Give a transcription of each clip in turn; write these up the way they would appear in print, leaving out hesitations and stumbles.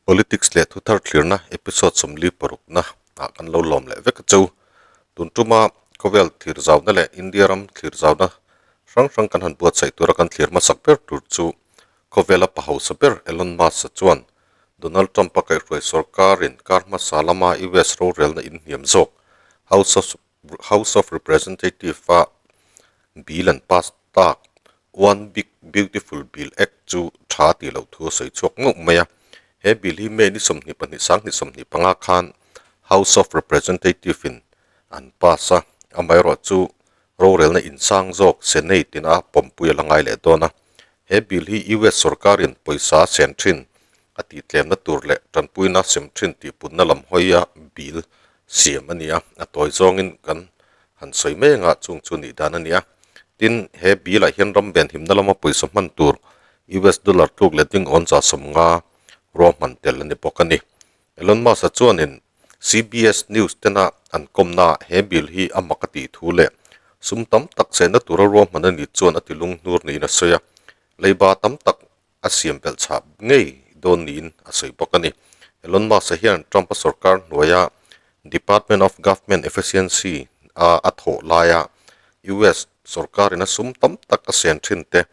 Politics leh thuthar thlirna episode 46 na ah kan lo lawm leh vek a chu. Tun tuma khawvel thlir zauna leh India ram thlir zauna hrang hrang kan han buatsaih tura kan thlir hmasak ber tur chu khawvela pa hausa ber Elon Musk-a chuan Donald Trump-a kaihhruai sorkarin kar hmasa lama US rorelna inhniam zawk House of House of Representative-a bill an pass tak One Big Beautiful Bill Act chu tha tih loh thu a sawi chhuak ngauh mai a. He bill hi May ni 22 sanghnih 25 khan House of Representative-in an pass a, amaherawhchu rorelna insang zawk Senate-in a pawmpui a la ngai leh dawn a. He bill hi US sorkarin pawisa a sen thin a tihtlemna tur leh tanpuina sem thin tih putna lam hawia bill siam a ni a, a tawi zawngin kan han sawi mai anga chung chu nih dan a ni a. Tin, he bill ah hian ram venhimna lama pawisa hman tur US dollar tluk leh ding awn 50% ruahman tel a ni bawk a ni. Elon Musk-a chuanin CBS News tena an kawmna ah he bill hi a mak a tih thu leh sum tam tak chehna tura ruahman a nih chuan a ti lunghnur niin a sawi a, leiba tam tak a siam belh chhah ngei dawn niin a sawi bawk a ni. Elon Musk-a hian Trump-a sorkar hnuaia Department of Government Efficiency a a thawh laia US sorkarin a sum tam tak a sen thin te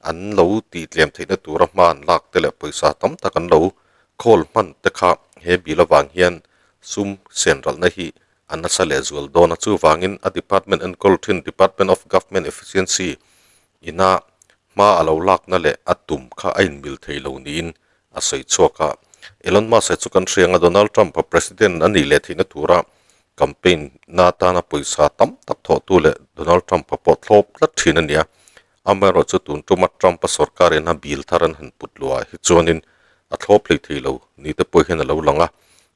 an lo tihtlem theihna tura hma an lak te leh pawisa tam tak an lo khawl hman te kha he bill avang hian sum sen ralhna hi a nasa leh zual dawn a. Chuvangin a department enkawl thin Department of Government Efficiency ina hma a lo lakna leh a tum kha a inmil thei lo niin a sawi chhuak a. Elon Musk-a chu kan hria anga Donald Trump-a president a nih leh theihna tura campaign na atana pawisa tam tak thawhtu leh Donald Trump-a pawh thlawp tlat thin a ni a. Amaherawhchu tun tuma Trump-a sorkarin a bill thar an han put luah hi chuanin a thlawp hlei thei lo ni te pawh hian a lo lang a.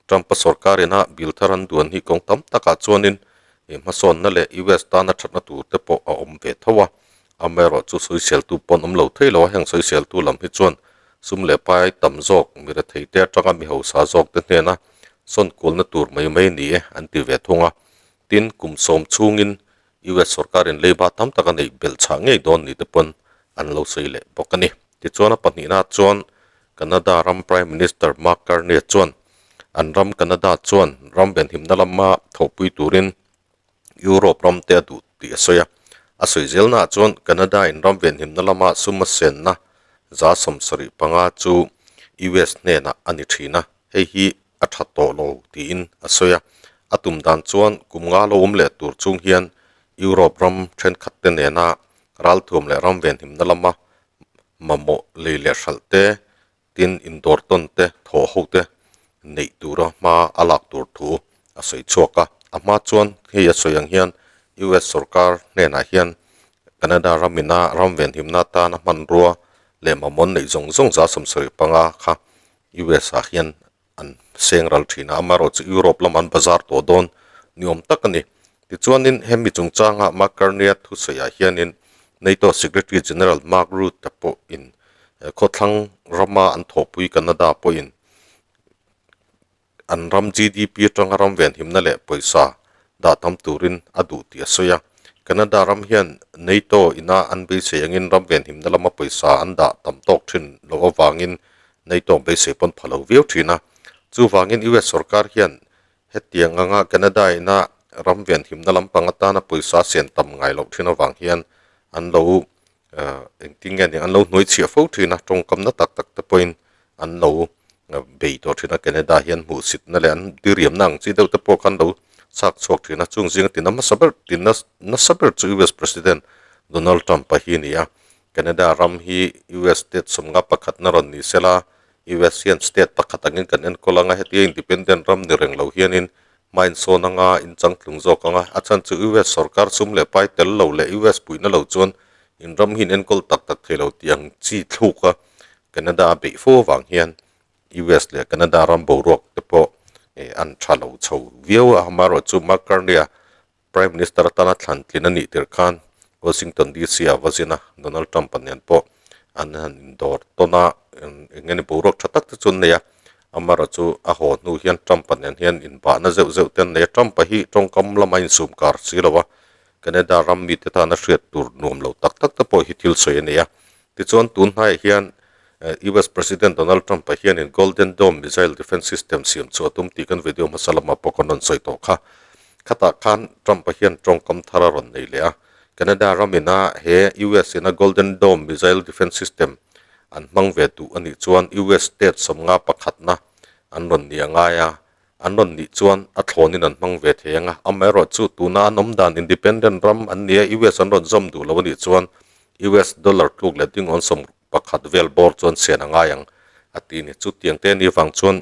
Trump-a sorkarin a bill thar an duan hi kawng tam takah chuanin hmasawnna leh US tana thatna tur te pawh a awm ve tho a. Amaherawhchu sawiseltu pawn awm lo thei lo a, heng sawiseltu lam hi chuan sum leh pai tam zawk mi rethei te atanga mi hausa zawk te hnena sawn kualna tur mai mai ni e an ti ve thung a. Tin, kum sawm chhungin US sorkarin leiba tam tak a neih belh chhah ngei dawn ni te pawn an lo sawi leh bawk a ni. Tichuan a pahnihna chuan Canada ram Prime Minister Mark Carney chuan an ram Canada chuan ram venhimna lama thawhpui turin Europe ram te a duh tih a sawi a. A sawi zelnaah chuan Canada in ram venhimna lama sum a senna 75% chu US hnenah a ni thin a, hei hi a tha tawh lo tiin a sawi a. A tum dan chuan kum nga lo awm leh tur chung hian Europe ram thenkhat te nena ralthuam leh ram venhimna lama mamawh lei leh hralh te, tin indawr tawn te, thawh ho te neih tura hma a lak tur thu a sawi chhuak a. A hma chuan hei a sawi ang hian US sorkar hnenah hian Canada ramina ram venhimna atana hmanrua leh mamawh neih zawng zawng 75% kha US ah hian an seng ral thin a, amaherawhchu Europe lamah an bazar tawh dawn ni awm tak a ni. Tichuanin hemi chungchanga Mark Carney-a thusawiah hianin NATO Secretary General Mark Rutte pawhin khawthlang rama an thawhpui Canada pawhin an ram GDP atanga ram venhimna leh pawisa dah tam turin a duh tih a sawi a. Canada ram hian NATO ina an beisei angin ram venhimna lama pawisa an dah tam tawk thin loh avangin NATO beisei pawn pha lo viau thin a. Chuvangin US sorkar hian hetiang anga Canada ina ram venhimna lampang atana pawisa sen tam ngai loh thin avang hian an lo engtin nge nia an lo hnuai chhiah fo thin a, tawngkamna tak tak te pawhin an lo bei tawh thin a. Canada hian hmuhsitna leh an diriamna ang chi deuh te pawh khan lo chak chhuak thin a, chung zinga tina hmasa ber tina nasa ber chu US President Donald Trump-a hi a ni a. Canada ram hi US state 51 na rawn ni sela, US hian state pakhat angin kan enkawl anga hetia independent ram ni reng lo hianin hma insawn anga inchangtlung zawk anga a chhan chu US sorkar sum leh pai tel lo leh US puihna lo chuan in ram hi in enkawl tak tak thei lo tih ang chi thluk a Canada a beih fo avang hian US leh Canada ram boruak te pawh an tha lo chho viau a, amaherawhchu Mark Carney-a Prime Minister atana thlan tlin a nih tir khan Washington DC ah va zin a, Donald Trump-a nen pawh an han indawr tawn a, eng eng boruak tha tak te chu an nei a, amaherawhchu a haw hnu hian Trump-a nen hian inbahna zeuh zeuh te an nei a, Trump-a hi tawngkam lama insum kar si lo a, Canada ram mite tana hriat tur nuam lo tak tak te pawh hi thil sawi a nei a, tichuan tun hnaiah hian US President Donald Trump-a hianin Golden Dome missile defence system siam chu a tum tih kan video hmasa lamah pawh kan rawn sawi tawh kha. Khatah khan Trump-a hian tawngkam thar a rawn nei leh a, Canada ramina he US ina Golden Dome missile defence system an hmang ve duh a nih chuan US state sawmnga pakhatna an rawn ni a ngai a, an rawn nih chuan a thlawnin an hmang ve thei ang a, amaherawhchu tuna an awm dan independent ram an nia US an rawn zawm duh lo a nih chuan US dollar tluk leh dingawn sawm pakhat vel bawr chuan sian a ngai ang a ti ni. Chutiang te ni vang chuan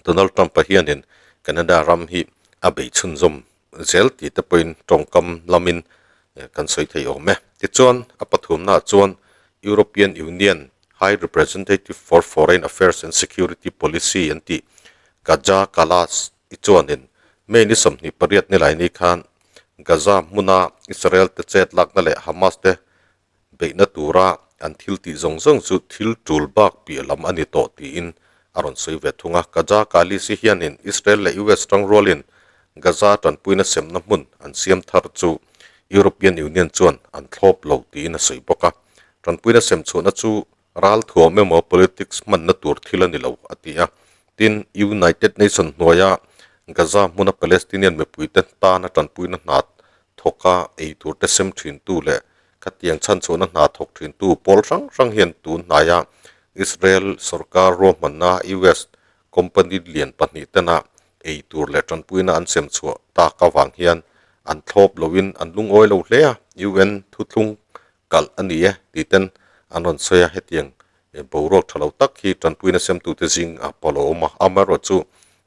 Donald Trump-a hianin Canada ram hi a bei chhunzawm zel tih te pawhin tawngkam lamin kan sawi thei awm e. Tichuan, a pathumnaah chuan European Union High Representative for Foreign Affairs and Security Policy an tih Kaja Kallas i chuanin May ni 28 nilai ni khan Gaza hmuna Israel te chet lakna leh Hamas te beihna tura an thil tih zawng zawng chu thil tul bak piah lam a ni tawh tiin a rawn sawi ve thung a. Gaza Kalisi hianin Israel leh US tangrualin Gaza tanpuina semna hmun an siam thar chu European Union chuan an thlawp lo tiin a sawi bawk a. Tanpuina sem chhuahna chu ral thuam emaw politics hmanna tur thil a ni lo a ti a. Tin, United Nation hnuaia Gaza hmuna Palestinian mipuite tana tanpuina hna thawka ei tur te sem thintu leh khatiang chhanchhuahna hna thawk thintu pawl hrang hrang hian tun hnaia Israel sorkar ruahmanna US company lian pahnih tena ei tur leh tanpuina an sem chhuah tak avang hian an thlawp loin an lungawi lo hle a, UN thuthlung kalh a ni e tih ten an rawn sawi a, hetiang boruak tha lo tak hi tanpuina semtute zing ah pawh a lo awm a, amaherawhchu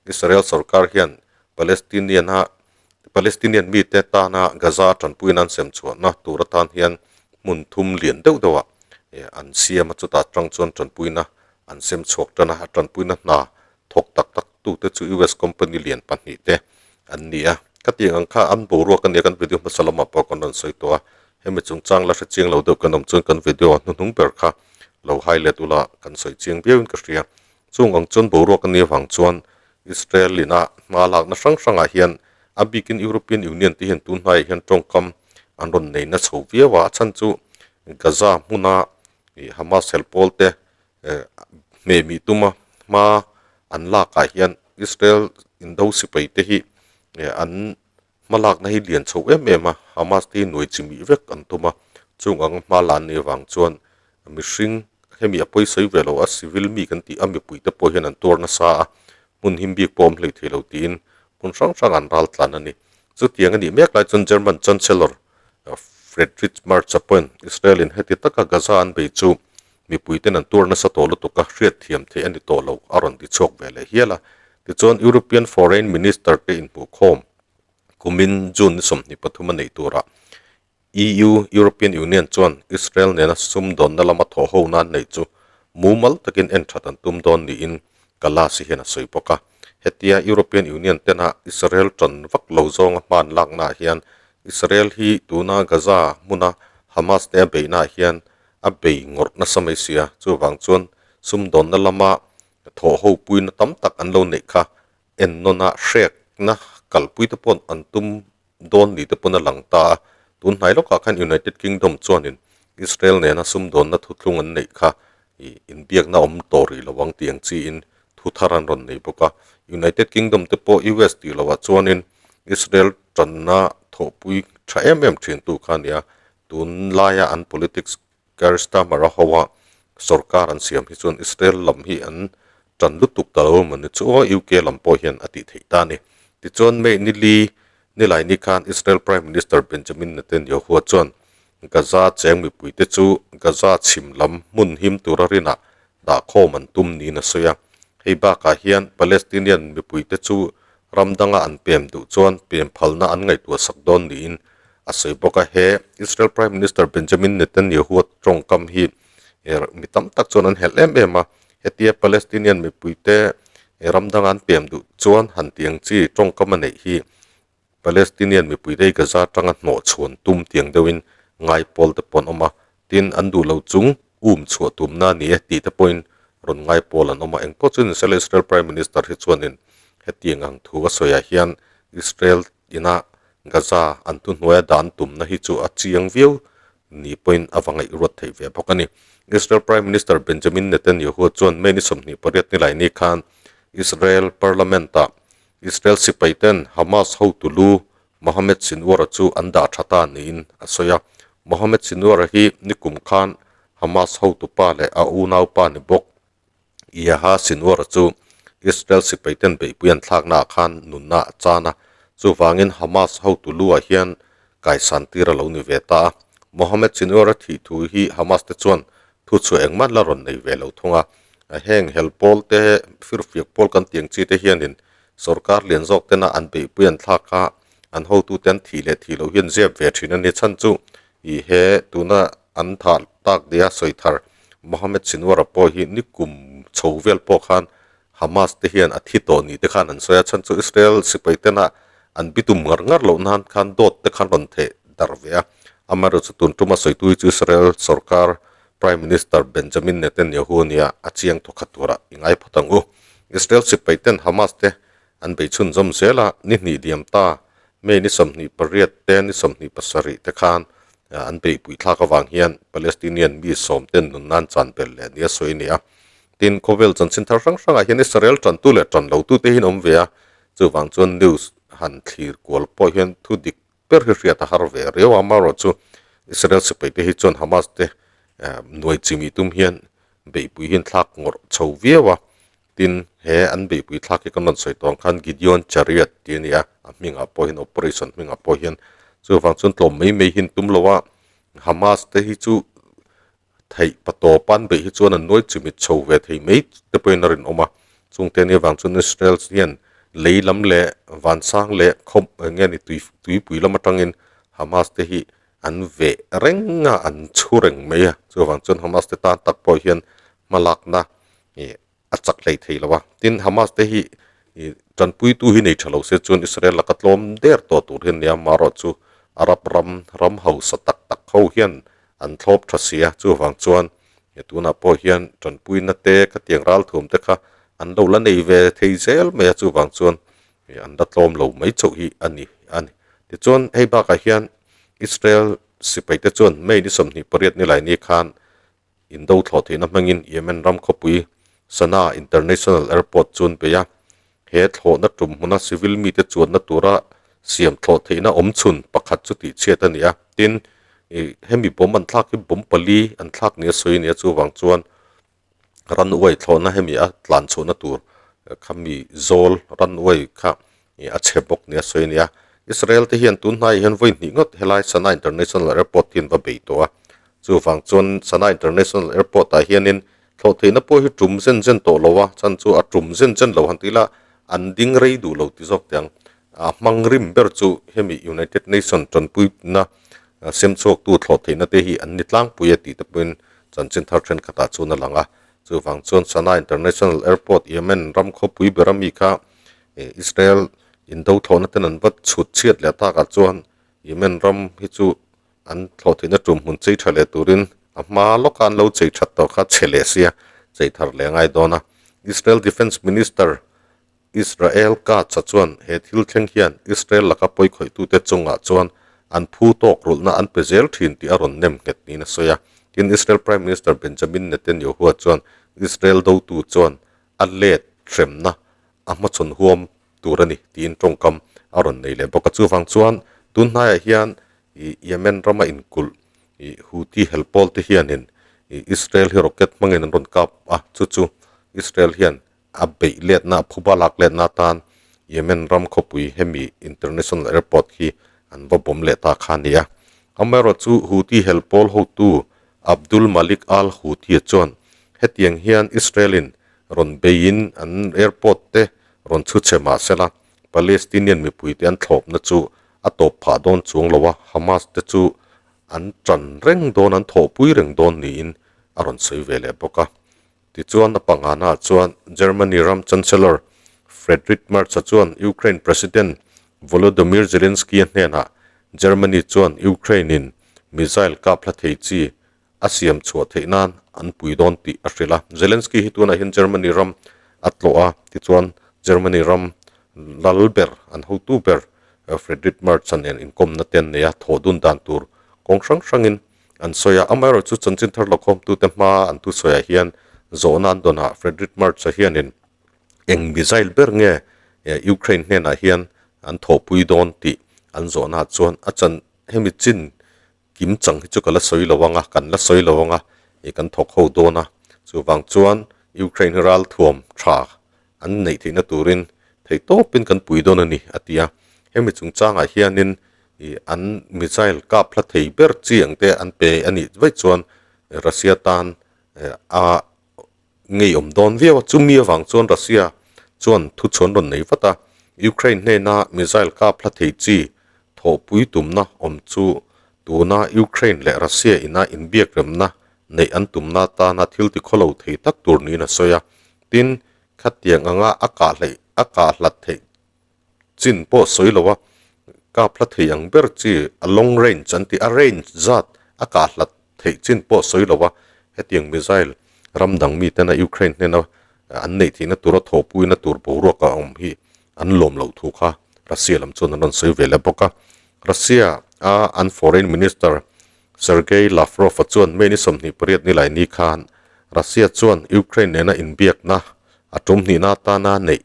Israel sorkar hian Palestinian a Palestinian mite tana Gaza tanpuina an sem chhuahna tur atan hian hmun thum lian deuh deuhah an siam a, chutah tang chuan tanpuina an sem chhuak tan a, a tanpuina hna thawk tak tak tute chu US company lian pahnih te an ni a. Khatiang ang kha an boruak a nia kan video hmasa lamah pawh kan rawn sawi tawh a, hemi chungchang la hre chiang lo deuh kan awm chuan kan video hnuhnung ber kha lo highlight ula kan sawi chiang viauin ka hria. Chung ang chuan boruak a nih avang chuan Israel ina hma lakna hrang hrangah hian a bikin European Union te hian tun hnaiah hian tawngkam an rawn nei na chho viau a, a chhan chu Gaza hmuna Hamas helpawl te hmehmih tuma hma an lakah hian Israel indo sipai te hi an hma lakna hi lian chho em em a, Hamas te hi nuai chimih vek an tum a, chung ang hma la an nih avang chuan mihring hemi a pawi sawi ve lo a, civil mi kan tih a mipui te pawh hian an tuar nasa a, hmun him bik pawh awm hlei thei lo tiin hmun hrang hrang an ral tlan a ni. Chutiang a nih mek lai chuan German Chancellor Friedrich Merz a pawhin Israel in heti taka Gaza an bei chu mipui ten an tuar nasa tawh lutuk a, hriatthiam theih a ni tawh lo a rawn ti chhuak ve leh hial a. Tichuan European Foreign Minister te inhmuhkhawm kumin June ni 23 a neih turah EU, European Union, chuan Israel nena sumdawnna lama thawhho nan neih chu mumal takin en that an tum dawn niin Kallas hian a sawi bawk a. Hetia European Union tena Israel tan vak lo zawnga hman laknaah hian Israel hi tuna Gaza hmuna Hamas te a beihnaah hian a bei ngawrh nasa mai sia, chuvang chuan sumdawnna lama thawhho puina tam tak an lo neih kha ennawn hrekna kalpui te pawh an tum dawn ni te pawn a lang ta a, tun hnai lawkah khan United Kingdom chuanin Israel nena sumdawnna thuthlung an neih kha ih inbiakna awm tawh rih lo ang tih ang chiin thu thar an rawn nei bawk a. United Kingdom te pawh US tih lohah chuanin Israel tanna thawhpui tha em em thintu kha a ni a, tunlaia an politics Keir Starmer-a hoa sorkar an siam hi chuan Israel lam hi an tan lutuk ta lo emaw ni chu aw UK lam pawh hian a tih theih ta a ni. Tichuan May ni li nilai ni khan Israel Prime Minister Benjamin Netanyahu chuan Gaza cheng mipuite chu Gaza chhim lam hmun him tura rinah dahkhawm an tum niin a sawi a. Hei bakah hian Palestinian mipuite chu ram danga an pem duh chuan pem phalna an ngaihtuah sak dawn niin a sawi bawk a. He Israel Prime Minister Benjamin Netanyahu-a tawngkam hi mi tam tak chuan an helh em em a, hetia Palestinian mipuite ram danga an pem duh chuan han tiang chi tawngkam a neih hi Palestinian mipuite hi Gaza atanga hnawh chhuan tum tiang deuhin ngai pawl te pawh an awm a, tin an duh lo chung um chhuah tumna a ni e tih te pawhin rawn ngai pawl an awm a. Engpawh chu nisela Israel Prime Minister hi chuanin hetiang ang thu a sawiah hian Israel ina Gaza an thuhnuaia dan tumna hi chu a chiang viau ni pawhin a va ngaihruat theih ve bawk a ni. Israel Prime Minister Benjamin Netanyahu chuan May ni 28 nilai ni khan Israel Parliament-ah Israel sipaiten Hamas hotu lu Mohammed Sinwar-a chu an dah tha ta niin a sawi a. Mohammed Sinwar-a hi nikum khan Hamas hotupa leh a unaupa ni bawk Yahya Sinwar-a chu Israel sipaiten beihpui an thlaknaah khan nunna a chan a, chuvangin Hamas hotu lu-ah hian kaisan tir a lo ni ve ta a. Mohammed Sinwar-a thih thu hi Hamas te chuan thu chhuah engmah la rawn nei ve lo thung a. Heng hel pawl te, firfiak pawl kan tih ang chi te hianin sorkar lian zawk tena an beihpui an thlak a, an hotute an thih leh thih loh hian zep ve thin a ni. Chhan chu ih he tuna an thah tak nia sawi thar Mohammed Sinwar-a pawh hi nikum chho vel pawh khan Hamas te hian a thi tawh ni te khan an sawi a, chhan chu Israel sipai tena an bitum ngar ngar loh nan khan dawt te khan rawn theh darh ve a. Amaherawhchu tun tuma sawitu hi chu Israel sorkar Prime Minister Benjamin Netanyahu nia a chiang thawkhat turah i ngai phawt ang u. Israel sipai ten Hamas te an bei chhunzawm zel a, ni hnih diam ta, May ni 28 te ni 27 te khan an beihpui thlak avang hian Palestinian mi sawm ten nun nan chan belh leh nia sawi a ni a. Tin, khawvel chanchin thar hrang hrangah hian Israel tantu leh tan lotu te hian awm ve a, chuvang chuan news han thlir kual pawh hian thu dik ber hi hriat a har ve riau a, amaherawhchu Israel sipai te hi chuan Hamas te nuai chimih tum hian beihpui hi an thlak ngawrh chho viau a, tin he an beihpui thlak hi kan rawn sawi tawh ang khan Gideon Chariot tih a ni a, a hmingah pawh hian operation hmingah pawh hian chuvang chuan tlawm mai mai hi an tum lo a, Hamas te hi chu theih pa tawp an beih hi chuan an nuai chimit chho ve thei mai te pawhin a rinawm a, chungte nia vang chuan Israel hian lei lam leh vansang leh khawp eng nge ni tui tuipui lam atangin Hamas te hi an veh reng a an chhu reng mai a, chuvang chuan Hamas te tan tak pawh hian hmalakna ih a chak hlei thei lo a, tin Hamas te hi ih tanpuitu hi nei tha lo se chuan Israel laka tlawm der tawh tur hi ania amaherawhchu Arab ram ram hausa tak tak ho hian an thlawp tha si a, chuvang chuan he tunah pawh hian tanpuina te khatiang ralthuam te kha an lo la nei ve thei zel mai a, chuvang chuan ih an la tlawm lo mai chauh hi a ni a ni. Tichuan hei bakah hian Israel sipai te chuan May ni 28 nilai ni khan Indo thlawh theihna hmangin Yemen ram khawpui Sanaa International Airport chu an bei a, he thlawhna tum hmuna civil mite chuanna tura siam thlawh theihna awmchhun pakhat chu tihchhiat a ni a. Tin, hemi bomb an thlak hi bomb pali an thlak nia sawi a ni a, chuvang chuan runway thlawhna hemi a tlan chhuahna tur kha mi zawl runway kha a chhe bawk nia sawi a ni a. Israel te hian tun hnaiah hian vawi hnih ngawt helai Sanaa International Airport hi an va bei tawh a, Chuvang chuan Sanaa International Airport ah hianin thlawh theihna pawh hi tum zen zen tawh lo a, chhan chu a tum zen zen lo han ti ila an ding rei duh lo ti zawk teh ang. A hmang rim ber chu hemi United Nation tanpuina sem chhuaktu thlawh theihna te hi an ni tlangpui a tih te pawhin chanchin thar thenkhatah chuan a lang a. Chuvang chuan Sanaa International Airport Yemen ram khawpui ber ami kha Israel indo thlawhna ten an va chhut chhiat leh takah chuan Yemen ram hi chu An thlawh theihna tum hmun chei tha leh turin a hma lawka an lo chei that tawh kha chhe leh sia chei thar leh a ngai dawn a. Israel Defence Minister Israel Katz-a chuan he thil thleng hian Israel laka pawikhawih-tute chungah chuan an phu tawk rulhna an pe zel thin tih a rawn nem nghet niin a sawi a. Tin, Israel Prime Minister Benjamin Netanyahu-a chuan Israel dotu chuan a let hremna a hmachhawn huam tur a ni tiin tawngkam a rawn nei leh bawk a. Chuvang chuan tun hnaiah hian ih Yemen rama inkulh ih Houthi helpawl te hianin ih Israel hi rocket hmangin an rawn kap a, chu chu Israel hian a beih letna a phuba lak letna atan Yemen ram khawpui hemi international airport hi an va bawm leh ta kha a ni a. Amaherawhchu Houthi helpawl hotu Abdul Malik al-Houthi chuan hetiang hian Israel-in rawn beiin an airport te rawn chhu chhe mah sela, Palestinian mipuite an thlawpna chu a tawp phah dawn chuang lo a, Hamas te chu an tan reng dawn, an thawhpui reng dawn niin a rawn sawi ve leh bawk a. Tichuan a pangana chuan Germany ram Chancellor Friedrich Merz-a chuan Ukraine President Volodymyr Zelensky-a hnenah Germany chuan Ukraine-in missile kap hla thei chi a siam chhuah theih nan an pui dawn tih a hrilh a. Zelensky hi tunah hian Germany ram a tlawh a, tichuan Germany ram lal ber, an hotu ber Friedrich Merz-a nen inkawmna te an nei a, thawh dun dan tur kawng hrang hrangin. an sawi a. Amaherawhchu chanchin thar lawkhawmtute hmaa an thusawiah hian zawhna an dawnah Friedrich Merz-a hianin eng missile ber nge Ukraine hnenah hian an thawhpui dawn tih an zawhnaah chuan a chan hemi chin kim chang hi chu ka la sawi lo ang a, kan la sawi lo ang a, ih kan thawk ho dawn a, chuvang chuan Ukraine hi ralthuam tha an neih theihna turin theih tawpin kan pui dawn a ni a ti a, hemi chungchangah hianin ih an missile kap hla thei ber chi ang te an pe a nih vaih chuan Russia tan a ngeiawm dawn viau a, chumi avang chuan Russia chuan thuchhuan rawn nei vat a, Ukraine hnena missile kap hla thei chi thawhpui tumna awm chu tuna Ukraine leh Russia ina inbiakremna neih an tumna atana thil tikhawlo thei tak tur niin a sawi a, tin, khatiang anga a kah hleih a kah hlat theih chin pawh sawi lo a, kap hla thei ang ber chi a long range an tih a range zat a kah hlat theih chin pawh sawi lo a, hetiang missile ram dang mi tena Ukraine hnena an neih theihna tura thawhpuina tur boruak a awm hi an lawm loh thu kha Russia lam chuan an rawn sawi ve leh bawk a. Russia a an foreign minister Sergei Lavrov a chuan May ni 28 nilai ni khan Russia chuan Ukraine nena inbiakna a tum hnihna atana neih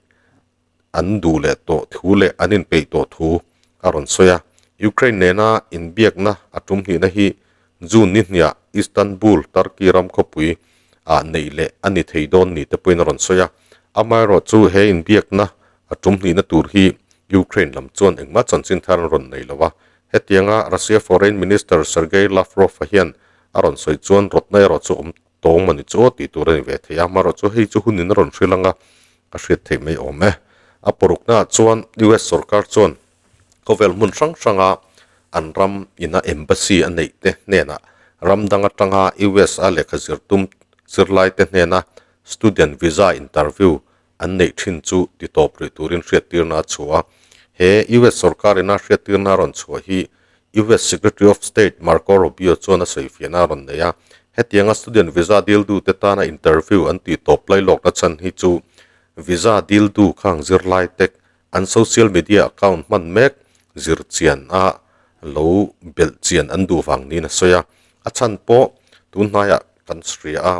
an duh leh tawh thu leh an inpeih tawh thu a rawn sawi a. Ukraine nena inbiakna a tum hnihna hi June ni hniah Istanbul, Turkey ram khawpui ah neih leh a ni thei dawn ni te pawhin a rawn sawi a. Amaherawh chu he inbiakna a tum hnihna tur hi Ukraine lam chuan engmah chanchin thar an rawn nei lo a. Hetianga Russia Foreign Minister Sergei Lavrov-a hian a rawn sawi chuan rawtna erawh chu awm tawng mawni chu aw tih tur a ni ve thei a, amaherawh chu hei chu hunin a rawn hrilh ang a, a hriat theih mai awm e. A paruknaah chuan US sorkar chuan khawvel hmun hrang hranga an ram ina embassy a neih te hnenah ram dang atanga US a lehkha zir tum zirlai te hnena student visa interview an neih thin chu ti tawp rih turin hriattirna a chhuah a. He US sorkar ina hriattirna a rawn chhuah hi US Secretary of State Marco Rubio chuan a sawifiahna a rawn nei a. Hetianga student visa dildu te tana interview an tih tawp lailawkna chhan hi chu visa dildu khang zirlai te an social media account hman mek zir chian a lo belh chian an duh vang niin a sawi a. A chhan pawh tun hnaiah kan hria a,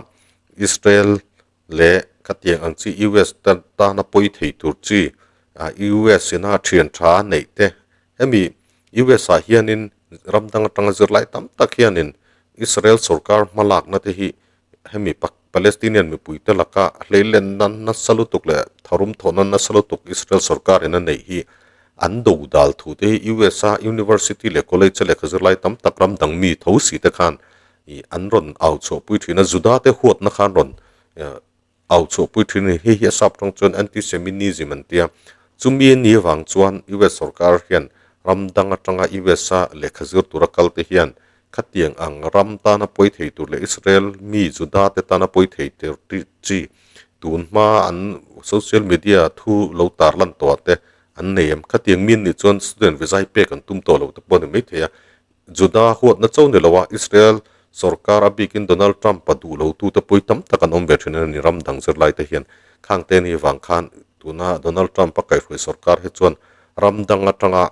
Israel leh khatiang ang chi US te tana pawi thei tur chi US ina thian tha a neih te hemi US ah hianin ram dang atanga zirlai tam tak hianin Israel sorkar hmalakna te hi hemi Palestinian mipui te laka hleilen nan nasa lutuk leh tharum thawhna nasa lutuk Israel sorkar in a neih hi an do dal thu te hi US a university leh college a lehkha zirlai tam tak ram dang mi tho si te khan Ih an rawn au chhuahpui thin a, Juda te huatna khan rawn au chhuahpui thin a ni. Hei hi a sap tawng chuan anti-seminism an ti a. Chumi a ni avang chuan US sorkar hian ram dang atanga US a lehkha zir tura kal te hian khatiang ang ram tana pawi thei tur leh Israel mi Juda te tana pawi thei tur chi tun hma an social media thu lo tarlan tawh ah te an nei em. Khatiang mi an nih chuan student visa hi pek an tum tawh lo te pawh a ni maithei a. Juda huatna cho ni loa Israel sorkar a bikin Donald Trump a duh lo tute pawh hi tam tak an awm ve thin a ni ram dang zirlai te hian. Khang te ni vang khan tuna Donald Trump a kaihhruai sorkar hi chuan ram dang atanga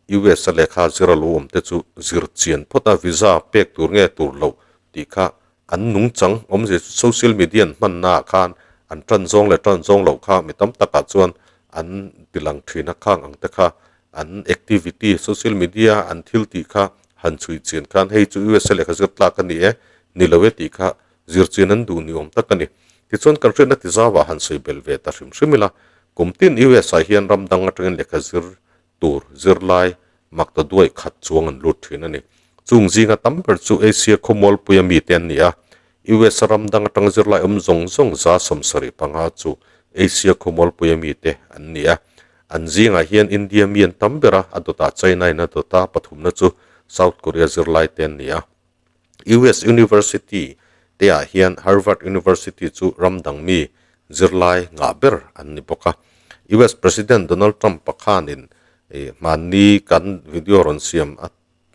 US a lehkha zir a lo awm te chu zir chian phawt a visa pek tur nge tur loh tih kha an nungchang awmzia chu social media an hmanna ah khan an tan zawng leh tan zawng loh kha mi tam takah chuan an tilang thin a khang ang te kha an activity social media an thil tih kha han chhui chian khan hei chu USA lehkha zir tlak a ni e ni lo e tih kha zir chian an duh ni awm tak a ni. Tichuan kan hriatna ti zauah han sawi belh ve ta hrim hrim ila kum tin US ah hian ram dang atangin lehkha zir tur zirlai makta duai khat chuang an lut thin a ni. Chung zinga tam ber chu Asia khawmualpuia mite an ni a, US ram dang atanga zirlai awm zawng zawng 75 chu Asia khawmualpuia mite an ni a. An zingah hian India mi an tam ber a, a dawtah China in a dawt a, pathumna chu South Korea zirlai te an ni a. US University te ah hian Harvard University chu ram dang mi zirlai ngah ber an ni bawk a. US President Donald Trump a khanin hmanni kan video rawn siam a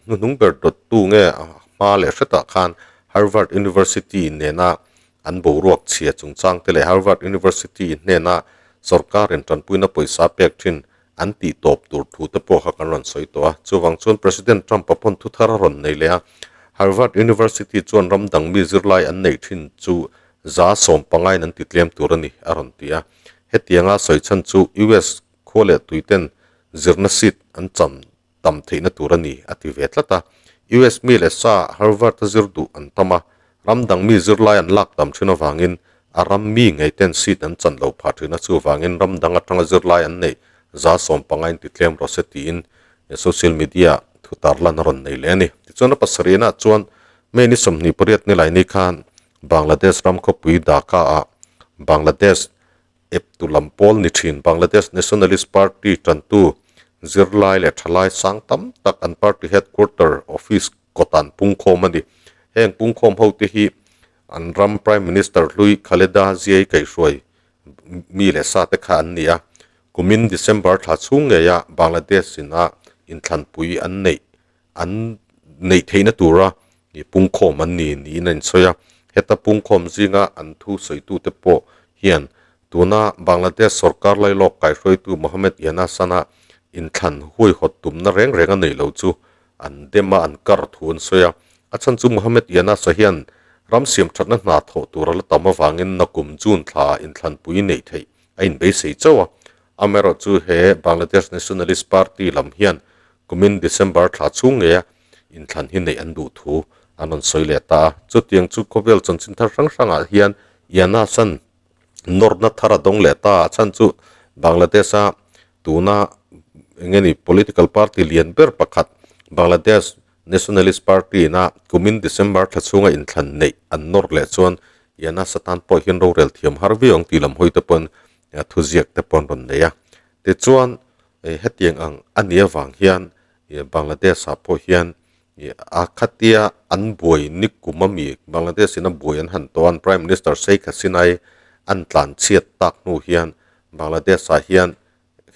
hnuhnung ber dawttu nge a hma leh hretah khan Harvard University nena an boruak chhia chungchang te leh Harvard University hnena sorkarin tanpuina pawisa pek thin an tih tawp tur thu te pawh kha kan rawn sawi tawh a. Chuvang chuan President Trump-a pawn thu thar a rawn nei leh a. Harvard University chuan ram dang mi zirlai an neih thin chu 15% in an ti tlem tur a ni, a rawn ti a. Hetianga sawi chhan chu US khua leh tuiten zirna seat an cham tam theihna tur a ni, a ti ve tlat a. US mi leh sa Harvard-a zir duh an tam a, ram dang mi zirlai an lak tam thin avangin a ram mi ngeiten seat an chan lo phah thin a, chuvangin ram dang atanga zirlai an neih 15% in ti tlem rawh se tiin social media thu tarlan a rawn nei leh a ni. Tichuan a pasarihna chuan May ni 28 ni laini khan Bangladesh ram khawpui Dhaka-ah Bangladesh Eptu lam pawl ni thin Bangladesh Nationalist Party tantu zirlai leh thalai sang tam tak an party headquarter office kawt an pungkhawm a ni. Heng pungkhawm ho te hi an ram Prime Minister hlui Khaleda Zia-i kaihhruai mi leh sa te kha an ni a. Kumin December thla chhung ngeia Bangladesh in a inthlanpui an neih an neih theihna tura pungkhawm an ni niin a insawi a. Heta pungkhawm zinga an thu sawitute pawh hian tuna Bangladesh sorkar lailawk kaihruaitu Mohammed Yanasan-a inthlan huaihawt tumna reng reng a neih lo chu an dem a, an kar thu an sawi a. A chhan chu Mohammed Yanasa hian ram siam thatna hna thawh tur a la tam avangin nakum June thla inthlanpui neih theih a inbeisei chauh a. Amaherawhchu he Bangladesh Nationalist Party lam hian Kumin December thla chhung ngeia inthlan hi neih an duh thu an rawn sawi leh ta a. Chutiang chu khawvel chanchin thar hrang hrangah hian Yanasan nawrna thar a dawng leh ta a. Chhan chu Bangladesh-a tuna eng nge ni political party lian ber pakhat Bangladesh Nationalist Party-na kumin December thla chhunga inthlan neih an nawr leh chuan Yanasa tan pawh hian rorel thiam har viau ang tih lam hawi te pawhin thuziak te pawh an rawn nei a. Tichuan Hetiang ang a nih avang hian Bangladesh ah pawh hian a khatia an buai ni kum a mi Bangladesh in a buai an han tawh a an Prime Minister Sheikh Hasina i an tlan chhiat tak hnu hian Bangladesh ah hian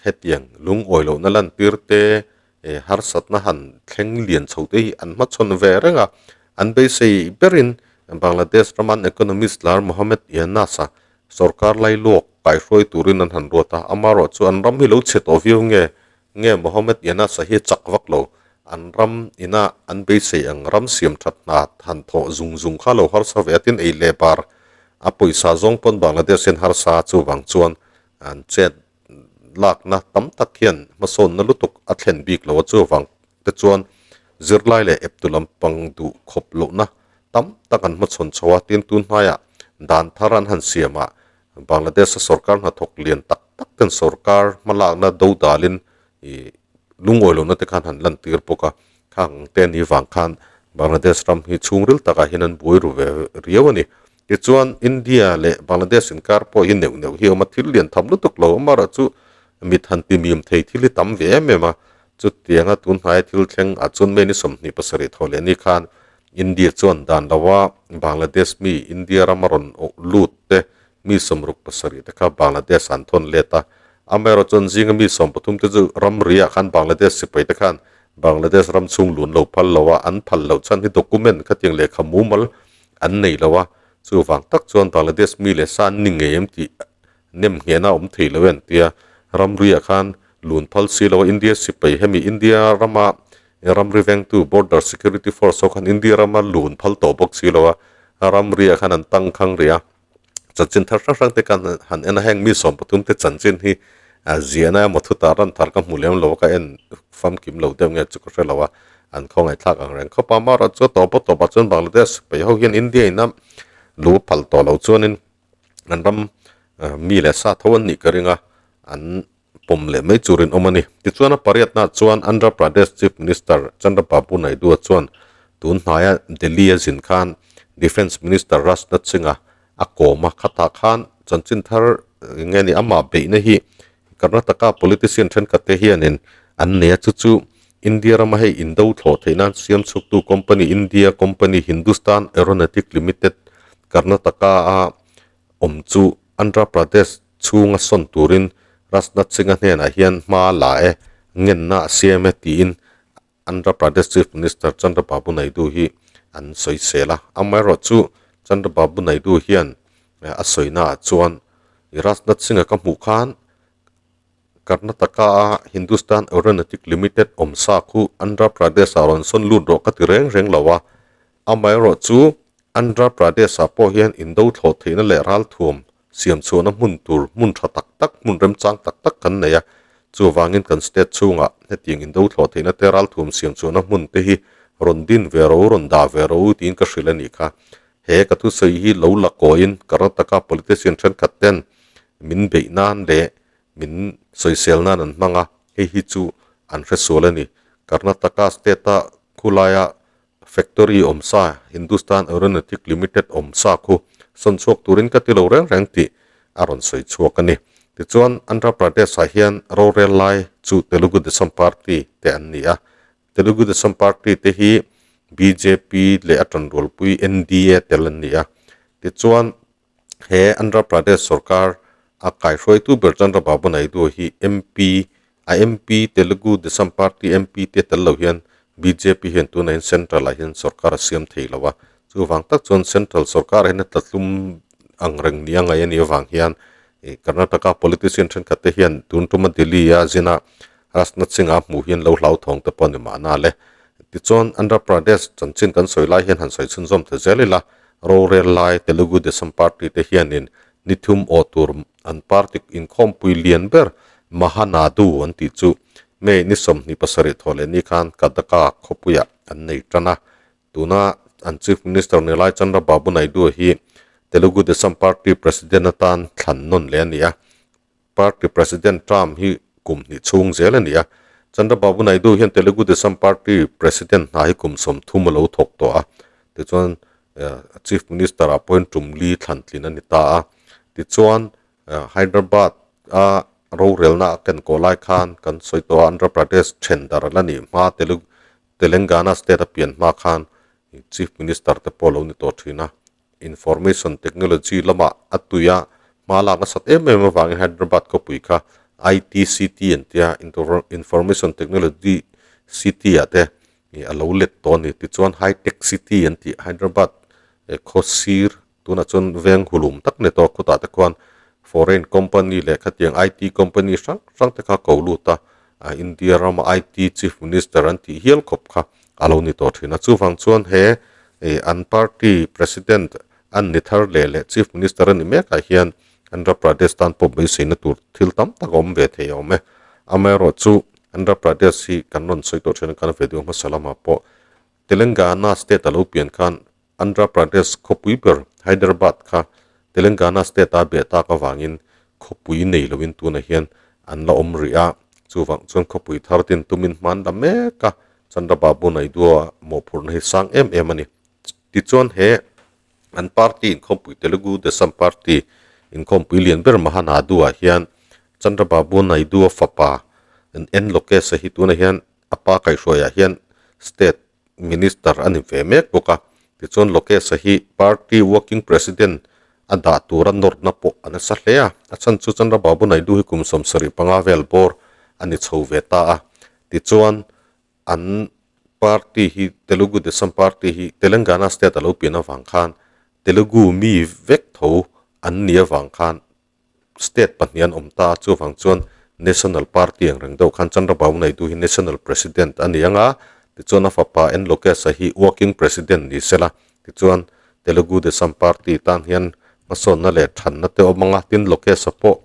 hetiang lungawi lohna lantir te harsatna han thleng lian chho te hi an hmachhawn ve reng a, an beisei berin Bangladesh raman economist lar Mohammed Yunus a Sorkar lailuak kaihruai turin an han ruat a, amaherawh chu an ram hi lo chhe tawh viau nge nge Mohammed Yunus-a hi chak vak lo, an ram ina an beisei ang ram siam that hna han thawh zung zung kha lo harsa ve a tin ei leh bar a pawisa zawng pawn Bangladesh hian harsa chuvang chuan an chet lakna tam tak hian hmasawnna lutuk a thlen bik lo a chuvang te chuan zirlai leh eptu lampang duh khawp lohna tam tak an hmachhawn chho a, tin tun hnaiah dan thar an han siam a, Bangladesh-a sorkar hnathawk lian tak tak ten sorkar hmalakna do dalin ih lungawi lohna te khan han lantir bawk a, khang te ni vang khan Bangladesh ram hi chhungril takah hian an buai ru ve riau a ni. Tichuan India leh Bangladesh inkar pawh hi neuh neuh hi a awm a, thil lian tham lutuk lo amaherawhchu mit han ti mim thei thil hi tam ve em em a, chutianga tun hnaia thil thleng ah chuan May ni 27 thaw leh ni khan India chuan dan loa Bangladesh mi India rama rawn lut te mi 67 te kha Bangladesh an thawn let a, amaherawh chuan zinga mi 13 te chu ramri ah khan Bangladesh sipai te khan Bangladesh ram chhung lun lo phal lo a, an phal loh chhan hi document khatiang lehkha mumal an nei lo a, chuvang tak chuan Bangladesh mi leh sa an ni ngei em tih nem nghehna a awm thei lo e an ti a, ramri ah khan lun phal si lo a, India sipai hemi India rama ramri vengtu Border Security Force ho khan India rama lun phal tawh bawk si lo a, ramri ah khan an tangkhang rih a, chanchin thar hrang hrang te khan han en a, heng mi 13 te chanchin hi a ziahna emaw thu tar ran thar ka hmu lem lo a, ka en famkim lo deuh nge chu ka hre lo a, an khawngaih thlak ang reng khawp a, amaherawhchu chu a tawp a tawpah chuan Bangladesh sipai ho hian India in a lu phal tawh lo chuanin an ram mi leh sa tho an nih ka ring a, an pawm leh mai tur in awm a ni. Tichuan a pariatnaah chuan Andhra Pradesh Chief Minister Chandrababu Naidu-a chuan tun hnaia Delhi a zin khan Defence Minister Rajnath Singh-a a kawm a, khatah khan chanchin thar nge ni amah beihna hi Karnataka politician thenkhat te hianin an nei a, chu chu India rama hei indo thlawh theih nan siam chhuktu company India company Hindustan Aeronautic Limited Karnataka-a awm chu Andhra Pradesh chhunga sawn turin Rajnath Singh-a hnenah hian hma la e, ngenna a siam e tiin Andhra Pradesh Chief Minister Chandrababu Naidu hi an sawi sel a. Amaherawhchu Chandrababu Naidu hian a sawinaah chuan Rajnath Singh-a ka hmuh khan Karnataka-a Hindustan Aeronautic Limited awm sa khu Andhra Pradesh-ah rawn sawn lut rawh ka ti reng reng lo a. Amaherawhchu, Andhra Pradesh-ah pawh hian indo thlawh theihna leh ralthuam siam chhuahna hmun tur hmun tha tak tak, hmun remchang tak tak kan nei a. Chuvangin kan state chhungah hetiang indo thlawh theihna te ralthuam siam chhuahna hmun te hi rawn din ve ro, rawn dah ve ro tiin ka hrilh a nih kha. He ka thusawi hi lo la kawiin Karnataka politician thenkhat ten min beih nan leh min sawisel nan an hmang a, hei hi chu an hresual a ni. Karnataka state-a khulaia Factory awm sa, Hindustan Aeronautic Limited awm sa khu sawn chhuak turin ka ti lo reng reng tih a rawn sawi chhuak a ni. Tichuan, Andhra Pradesh-ah hian rorel lai chu Telugu Desam Party te an ni a. Telugu Desam Party te hi bjp leh a tanrualpui NDA tel an ni a. Tichuan, He Andhra Pradesh sorkar a kaihruaitu ber Chandra Babu Naidu hi MP, a MP Telugu Desam Party MP te tel lo hian bjp hian tunah hian Central ah hian sorkar a siam thei lo a, chuvang tak chuan Central sorkar ah hian a tlatlum ang reng nia ngaih a nih avang hian Karnataka politician thenkhat te hian tun tuma Delhi a zina Rajnath Singh a hmuh hian lo hlauthawng te pawh a ni mahna le. Tichuan Andhra Pradesh chanchin kan sawi lai hian han sawi chhunzawm ta zel ila, Rorel lai Telugu Desam Party te hianin ni thum aw tur an party inkhawmpui lian ber Mahanadu an tih chu May ni 27 thawh leh ni khan Kadaka khawpuiah an nei tan a. Tuna an Chief Minister ni lai Chandra Babu Naidu hi Telugu Desam Party President atan thlan nawn leh a ni a. Party President term hi kum hnih chhung zel a ni a. Chandrababu Naidu hian Telugu Desam Party President hna hi kum 30 a lo thawk tawh a, tichuan Chief Minister ah pawhin tum li thlan tlin a ni ta a. Tichuan Hyderabad a rorelna a ken kawh lai khan kan sawi tawh a, Andhra Pradesh then dar la nih hma Telugu Telangana state a pian hma khan Chief Minister te pawh a lo ni tawh thin a. Information Technology lamah a tui a, hma lak nasat em em avangin Hyderabad khawpui kha IT City an tia, Information Technology City ah te a lo let tawh a ni. Tichuan High Tech City an tih Hyderabad khaw sir tunah chuan veng hulum tak ni tawh a, khutah te khuan foreign company leh khatiang IT company hrang hrang te kha ko lut a, India rama IT Chief Minister an tih hial khawp kha a lo ni tawh thin a. Chuvang chuan he an party President an ni thar leh leh Chief Minister a ni mekah hian Andhra Pradesh tan pawh beiseina tur thil tam tak a awm ve thei a awm e. Amaherawhchu Andhra Pradesh hi kan rawn sawi tawh thin a, kan video hmasa lamah pawh Telangana state a lo pian khan Andhra Pradesh khawpui ber Hyderabad kha Telangana state a beh tak avangin khawpui nei loin tunah hian an la awm rih a, chuvang chuan khawpui thar tin tumin hman la mek a, Chandrababu Naidu-a mawhphurhna hi sang em em a ni. Tichuan he an party inkhawmpui Telugu Desam Party inkhawmpui lian ber Mahanadu-ah hian Chandrababu Naidu-a fapa N Lokesh-a hi tunah hian a pa kaihhruaiah hian state Minister a ni ve mek bawk a, tichuan Lokesh-a hi party working president a dah tura nawrhna pawh a nasa hle a, a chhan chu Chandrababu Naidu hi kum 75 vel bawr a ni chho ve ta a, tichuan an party hi Telugu Desam party hi Telangana state a lo pian avang khan Telugu mi vek tho an ni avang khan State pahnih an awm ta a, chuvang chuan National Party ang reng deuh khan Chandrababu Naidu hi National President a ni ang a, tichuan a fapa N Lokesh-a hi Working President ni se la, tichuan Telugu Desam Party tan hian hmasawnna leh thanna te awm ang a, tin Lokesh-a pawh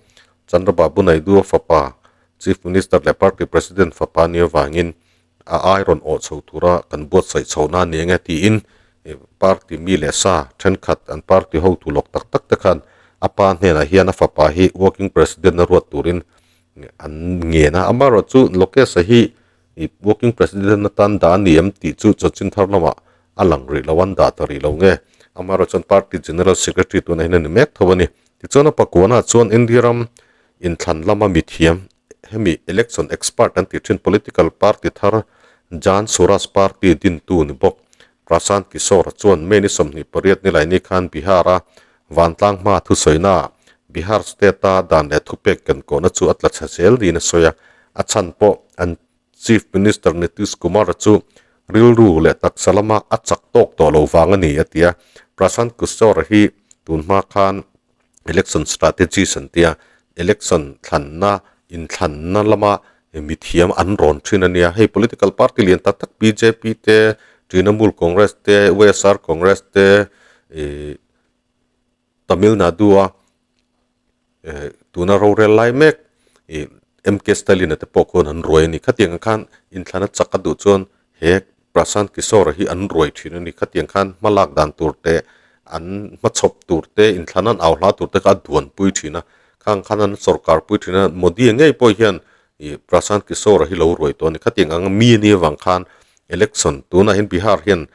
Chandrababu Naidu-a fapa Chief Minister leh Party President fapa a nih avangin a ai rawn awh chho tura kan buatsaih chhohna a ni ang e tiin party mi leh sa thenkhat an party hotu lawk tak tak te khan a pa hnenah hian a fapa hi working president a ruat turin an ngen a, amaherawhchu Lokesh-a hi working president atan dah a ni em tih chu chanchin thar lamah a lang rih lo an dah ta rih lo nge, amaherawhchu an party general secretary tunah hian a ni mek tho a ni. Tichuan a pakuanah chuan India ram inthlan lama mithiam Hemi election expert an tih thin political party thar Jan Suraaj Party dintu ni bawk Prashant Kishor chuan May ni 28 nilaini khan Bihar-a vantlang hma thusawiinaah Bihar state-a dan leh thupek kenkawhna chu a tla chhe zel niin a sawi a, a chhan pawh an Chief Minister Nitish Kumar chu rilru leh taksa lama a chak tawk tawh lo vang a ni a ti a. Prashant Kishor hi tun hma khan Election strategies an tia, election thlanna, inthlanna lama mithiam an rawn thin a nia. Hei political party lian tak tak bjp te, Trinamool Congress te, YSR Congress te ih Tamil Nadu a eh tuna rorel lai mek ih MK Stalin a te pawh khuan an ruai a ni. Khatiang ang khan inthlan a chak a duh chuan he Prashant Kishore hi an ruai thin a ni. Khatiang khan hma lak dan tur te an hmachhawp tur te inthlan an au hla tur te kha a duanpui thin a. Khang khan an sawrkar pui thin a, Modi ngei pawh hian ih Prashant Kishore hi lo ruai tawh a ni. Khatiang ang mi a nih avang khan election tunah hian Bihar hian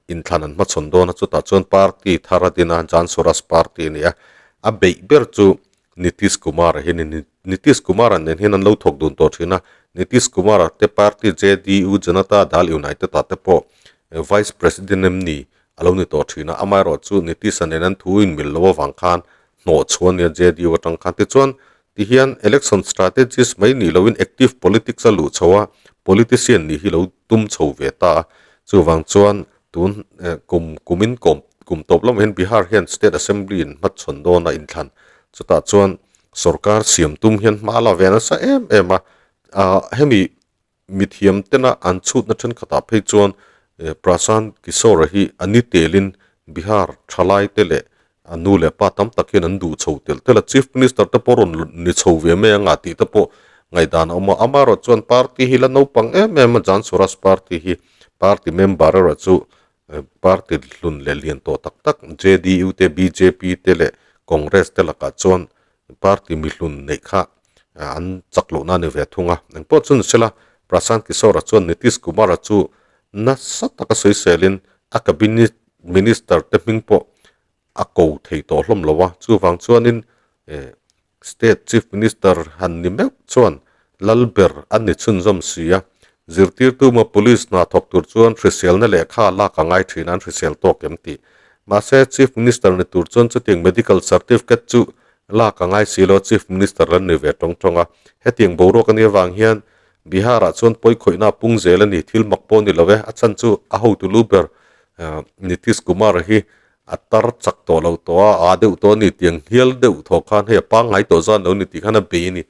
inthlan an hmachhawn dawn a, chutah chuan party thar a din a, Jan Suraaj party a ni a. A beih ber chu Nitish Kumar-a hi a ni. Nitish Kumar-a nen hian an lo thawk dun tawh thin a, Nitish Kumar-a te party JDU, Janata Dal United-ah te pawh Vice President em ni a lo ni tawh thin a, amaherawhchu Nitish-a nen an thu inmil loh avang khan hnawh chhuah a ni a JDU atang khan. Tichuan, tihian election strategist mai nih loin active politics a luh chho a, politician nih hi lo tum chho ve ta a. Chuvang chuan tun kum kumin kawm kum tawp lamah hian Bihar hian state assembly in hmachhawn dawn a inthlan. Chutah chuan sorkar siam tum hian hma la ve nasa em em a, ah hemi Mithiam tena an chhutna thenkhatah phei chuan Prashant Kishore hi a ni telin Bihar thalaite leh a nu leh pa tam tak hian an duh chho telh telh a, Chief Minister te pawh rawn ni chho ve mai anga tih te pawh ngaihdan a awm a. Amaherawh chuan party hi la naupang em em a, Jan Suraaj party hi party member erawh chu party hlun leh lian tawh tak tak JDU te, bjp te leh Congress te lakah chuan Party mihlun neih kha an chak lohna a ni ve thung a. Engpawh chu ni sela, Prashant Kishore-a chuan Nitish Kumar-a chu nasa taka sawiselin a cabinet minister te hming pawh a ko thei tawh hlawm lo a. Chuvang chuanin state chief minister han ni meuh chuan Lalber a ni chhunzawm si a. Zirtirtu maw police hna thawk tur chuan hriselna lehkha lak a ngai thin a, an hrisel tawk em tih. Mahse, Chief Minister ni tur chuan chutiang medical certificate chu lak a ngai si lo a, Chief Minister lan ni ve tawng tawng a. Hetiang boruak a nih avang hian Bihar-ah chuan pawikhawihna a pung zel a ni, thil mak pawh a ni lo e. A chhan chu a hotu lu ber Nitish Kumar hi A tar chak tawh lo tawh a, a deuh tawh a ni tiang hial deuh thaw khan hei a pangngai tawh zan lo ni tih khan a bei a ni.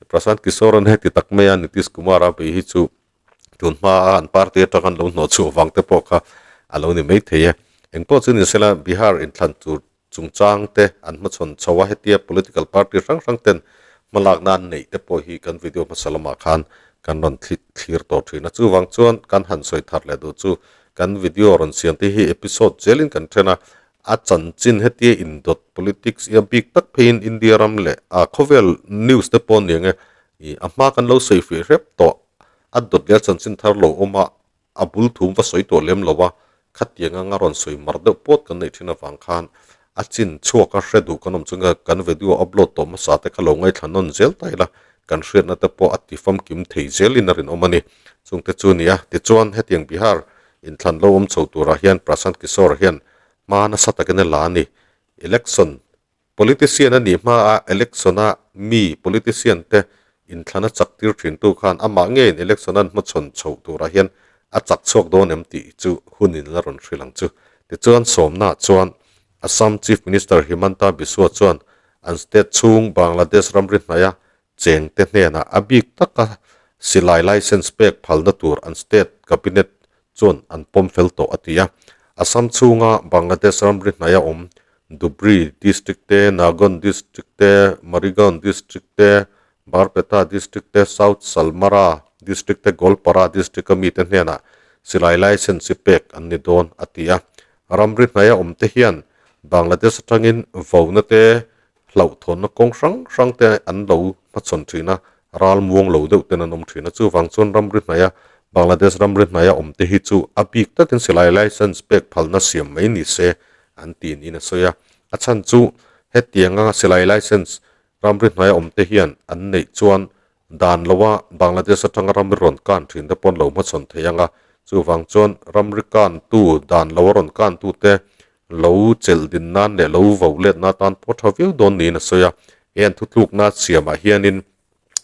Prashant Kishore-a'n heti tak mai a Nitish Kumar-a bei hi chu tun hma a an party atang an lo hnawh chhuah vang te pawh kha a lo ni mai thei e. Engpawh chu ni sela Bihar inthlan tur chungchang te an hmachhawn chho a, hetia political party hrang hrang ten hmalakna an neih te pawh hi kan video hmasa lamah khan kan rawn thlir tawh thin a. Chuvang chuan kan han sawi thar leh duh chu Kan video rawn siam te hi episode zelin kan then a, a chanchin hetia indawt politics ia bik tak pheiin India ram leh a khawvel news te pawh aniang e, ih a hma kan lo sawi fih hrep tawh, a dawt leh a chanchin thar lo awm a, a bul thum va sawi tawh lem lo a, khatiang anga rawn sawi mar deuh pawt kan neih thin avang khan a chin chhuak a hre duh kan awm chuan kan video upload tawh hmasa te kha lo ngaithla nawn zel ta ila kan hriatna te pawh a ti famkim thei zelin a rinawm a ni. Chungte chu a ni a, tichuan hetiang Bihar inthlan lo awm chho turah hian Prashant Kishore hian hma nasa takin a la a ni. Election politician a nih hmaa election a mi politician te inthlan a chak tir thintu khan amah ngeiin election an hmachhawn chhoh turah hian a chak chhuak dawn em tih chu hunin la rawn hrilh ang chu. Tichuan sawmnaah chuan Assam Chief Minister Himanta Biswa chuan an state chhung Bangladesh ramri hnaia chengte hnenah a bik taka silai licence pek phalna tur an state cabinet chuan an pawm fel tawh a ti a. Assam chhunga Bangladesh ramri hnaia awm Dhubri district te, Nagaon district te, Marigaon district te, Barpeta district te, South Salmara district te, Goalpara district a mite hnenah silai licence hi pek an ni dawn a ti a. Ramri hnaia awmte hian Bangladesh atangin vona te hlauhthawnna kawng hrang hrang te an lo hmachhawn thin a, ral muang lo deuh ten an awm thin a. Chuvang chuan ramri hnaia Bangladesh ramri hnaia awmte hi chu a bik takin silai licence pek phalna siam mai ni se an ti niin a sawi a. A chhan chu hetianga silai licence ramri hnaia awmte hian an neih chuan dan loa Bangladesh atanga ramri rawn kan thin te pawn lo hmachhawn thei ang a, chuvang chuan ramri kantu dan loa rawn kantute lo chelh din nan leh lo vo letna atan pawh tha viau dawn niin a sawi a. He an thutlukna siamah hianin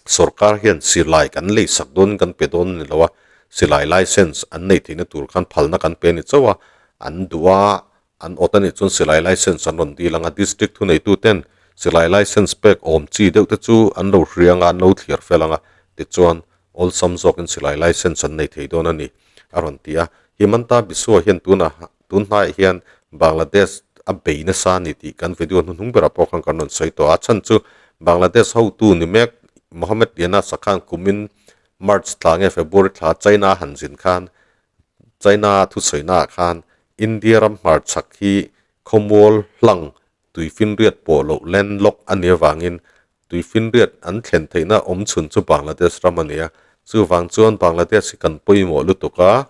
sorkar hian silai kan lei sak dawn kan pe dawn a ni lo a, silai license an neih theihna tur khan phalna kan pe a ni chauh a, an duh a, An awt a nih chuan silai license an rawn dil ang a, district thuneituten silai license pek awm chi deuh te chu an lo hria ang a, an lo thliar fel ang a, tichuan awlsam zawkin silai license an nei thei dawn a ni, a rawn ti a. Himanta Biswa hian tunah tun hnaiah hian Bangladesh a bei nasa a ni tih kan video hnuhnung berah pawh khan kan rawn sawi tawh a. A chhan chu Bangladesh hotu ni mek Mohammed Yunus a khan kumin March thla nge February thla China han zin khan China thusawiinaah khan India ram hmarchhak hi khawmual hlang tuifinriat pawh loh landlock a nih avangin tuifinriat an thlen theihna awm chhun chu Bangladesh ram a ni a. Chuvang chuan Bangladesh hi kan pawimawh lutuk a,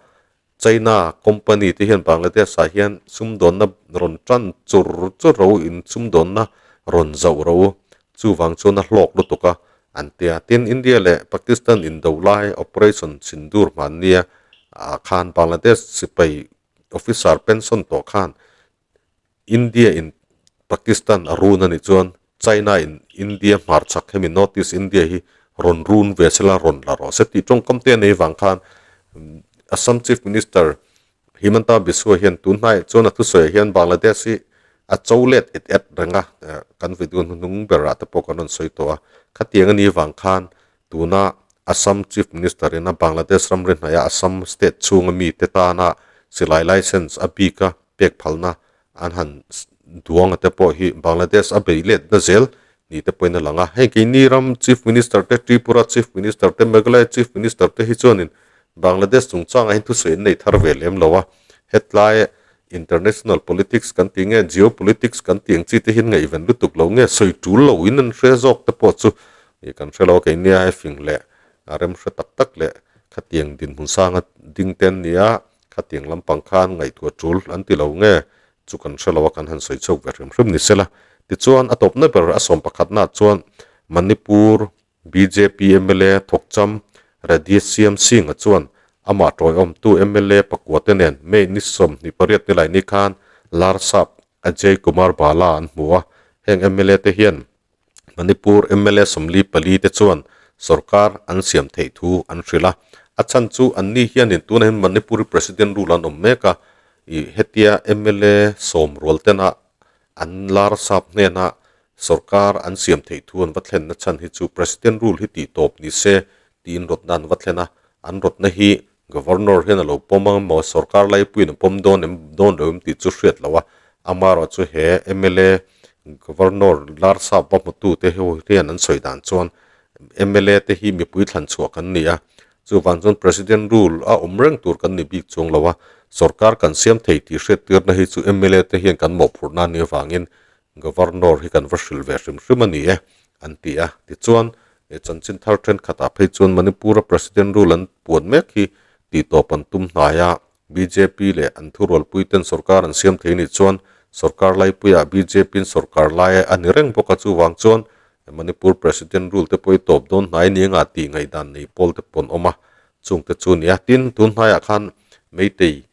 China company te hian Bangladesh ah hian sumdawnna rawn tan chur chur ro in sumdawnna rawn zauh ro chuvang chuan a hlawk lutuk a an ti a. Tin, India leh Pakistan indo lai Operation Sindoor hmannia ah khan Bangladesh sipai officer pension tawh khan India in Pakistan a run a nih chuan China in India hmarchhak hemi North East India hi rawn run ve sela rawn la rawh se tih tawngkam te a nei vang khan Assam Chief Minister Himanta Biswa hian tun hnaiah chuan a thusawiah hian Bangladesh hi a cho let et et reng a, kan video hnuhnung berah te pawh kan rawn sawi tawh a, khatiang a nih vang khan tuna Assam Chief Minister in a Bangladesh ramri hnaia Assam state chhunga mite tana silai license a bik a pek phalna an han duang te pawh hi Bangladesh a bei let na zel ni te pawhin a lang a. Hei keini ram Chief Minister te, Tripura Chief Minister te, Meghalaya Chief Minister te hi chuanin Bangladesh chungchangah hian thusawi an nei thar ve lem lo a. Hetlai international politics kan tih nge geopolitics kan tih ang chi te hian ngaihven lutuk lo nge sawi tul lo in an hre zawk te pawh chu kan hre lo a keini a fing leh a rem hre tak tak leh khatiang dinhmun sanga ding te an ni a. Khatiang lampang khan ngaihtuah tul an ti lo nge chu kan hre lo a, kan han sawi chhuak ve hrim hrim ni sela. Tichuan a tawpna ber a sawm pakhatnaah chuan Manipur bjp mla thawkcham Radheshyam Singh-a chuan amah tawiawmtu mla pakua te nen May ni 28 nilai ni khan Larsap Ajay Kumar Bala an hmu a, heng mla te hian Manipur mla 44 te chuan sorkar an siam theih thu an hrilh a, a chhan chu anni hianin tunah hian Manipuri President rule an awm mek a, ih hetia mla sawm rual tena an lar sap hnena sorkar an siam theih thu an va thlenna chhan hi chu President rule hi tih tawp ni se tiin rawtna an va thlen a, an rawtna hi Governor hian a lo pawm ang emaw sorkar laipuiin a pawm dawn em dawn lo em tih chu hriat loh a, amaherawhchu he mla Governor Larsap va hmutute ho hian an sawi dan chuan mla te hi mipui thlan chhuah kan ni a, chuvang chuan President rule a awm reng tur kan ni bik chuang lo a, sorkar kan siam thei tih hriattirna hi chu mla te hian kan mawhphurhna a nih avangin Governor hi kan va hrilh ve hrim hrim a ni e, an ti a. Tichuan, he chanchin thar thenkhatah phei chuan Manipur-a President rule an puan mek hi tihtawp an tum hnai a, bjp leh an thurualpuiten sorkar an siam thei nih chuan sorkar laipuiah BJP-in sorkar lai a ni reng bawk a, chuvang chuan Manipur President rule te pawh hi tawp dawn hnai ni anga tih ngaihdan nei pawl te pawh an awm a, chungte chu a ni a. Tin, tun hnaiah khan Meitei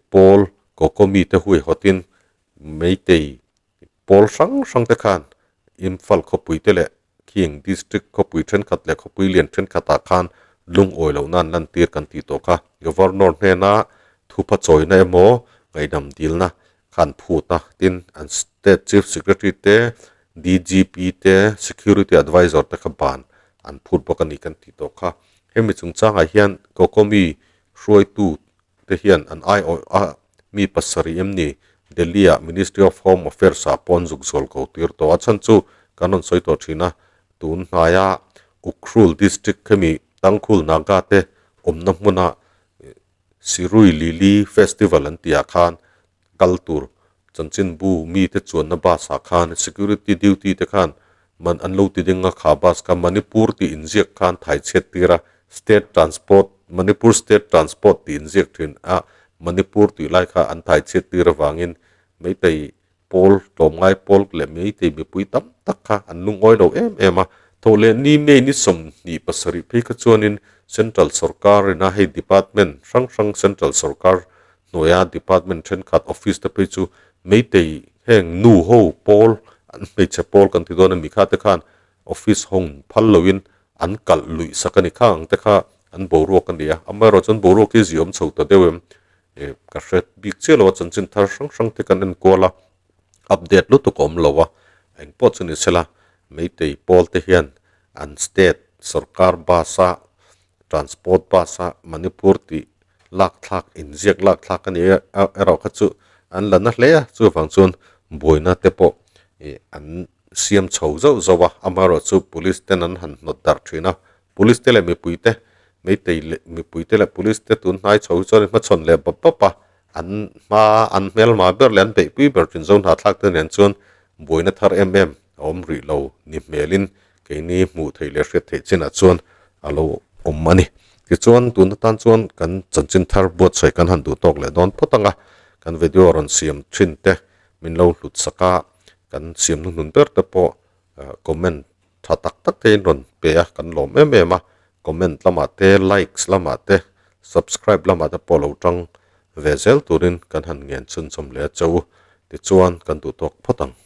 pawl Kokomi te huaihawtin Meitei pawl hrang hrang te khan Imphal khawpui te leh King District khawpui thenkhat leh khawpui lian thenkhatah khan lungawi loh nan lantir kan tih tawh kha. Governor hnena thupha chawina emaw ngaihdam dilna khan phut a, tin an State Chief Secretary te, DGP te, Security Advisor te kha ban an phut bawk a ni kan tih tawh kha. Hemi chungchangah hian Kokomi hruaitu te hian an aiawh a, mi pasarih em ni? Delhi ah Ministry of Home Affairs ah pawh an zuk zual ko tir tawh a, chhan chu kan rawn sawi tawh thin a, tun hnaia Ukhrul District hemi Tangkhul Naga te awmna hmuna Sirui Lili Festival an tih ah khan kal tur chanchinbu mite chuanna bus ah khan security duty te khan man an lo ti ding a, kha bus kha Manipur tih inziak khan thai chhiat tir a, State Transport, Manipur State Transport tih inziak thin a, Manipur tih lai kha an thai chhiat tir avangin Meitei pawl, tlawmngai pawl leh Meitei mipui tam tak kha an lungawi lo em em a, thawh leh ni May ni 27 phei kha chuanin Central sorkar ina hei department hrang hrang Central sorkar hnuaia department thenkhat office te phei chu Meitei heng nu ho pawl an hmeichhe pawl kan ti dawn a mi kha te khan office hawng phal loin an kalh luih sak a ni kha ang te kha an boruak a ni a, amaherawh chuan boruak hi ziawm chho ta deuh em eh ka hre bik chiah lo a chanchin thar hrang hrang te kan enkual a update lutuk a awm lo a engpawh chu ni sela Meitei pawl te hian an state sorkar bus a transport bus a Manipur tih. lak thlak inziak lak thlak a ni a erawh kha chu an la na hle a chuvang chuan buaina te pawh ih an siam chho zauh zauh a amaherawh chu police ten an han hnawt darh thin a police te leh mipui te meitei leh mipui te leh police te tun hnai chho hi chuan in hmachhawn leh bap bap a an hma an hmelma ber leh an beihpui ber thin zo hnahthlak te nen chuan buaina thar em em a awm rih lo ni hmelin keini hmuh theih leh hriat theih chinah chuan a lo awm a ni. Tichuan tun atan chuan kan chanchin thar buatsaih kan han duh tawk leh dawn phawt ang a, kan video rawn siam thin te min lo hlut sak a, kan siam hnuhnun ber te pawh comment tha tak tak te in rawn pe a, kan lawm em em a, comment lamah te likes lamah te subscribe lamah te pawh lo tang ve zel turin kan han ngen chhunchawm leh a che u, tichuan kan duh tawk phawt ang.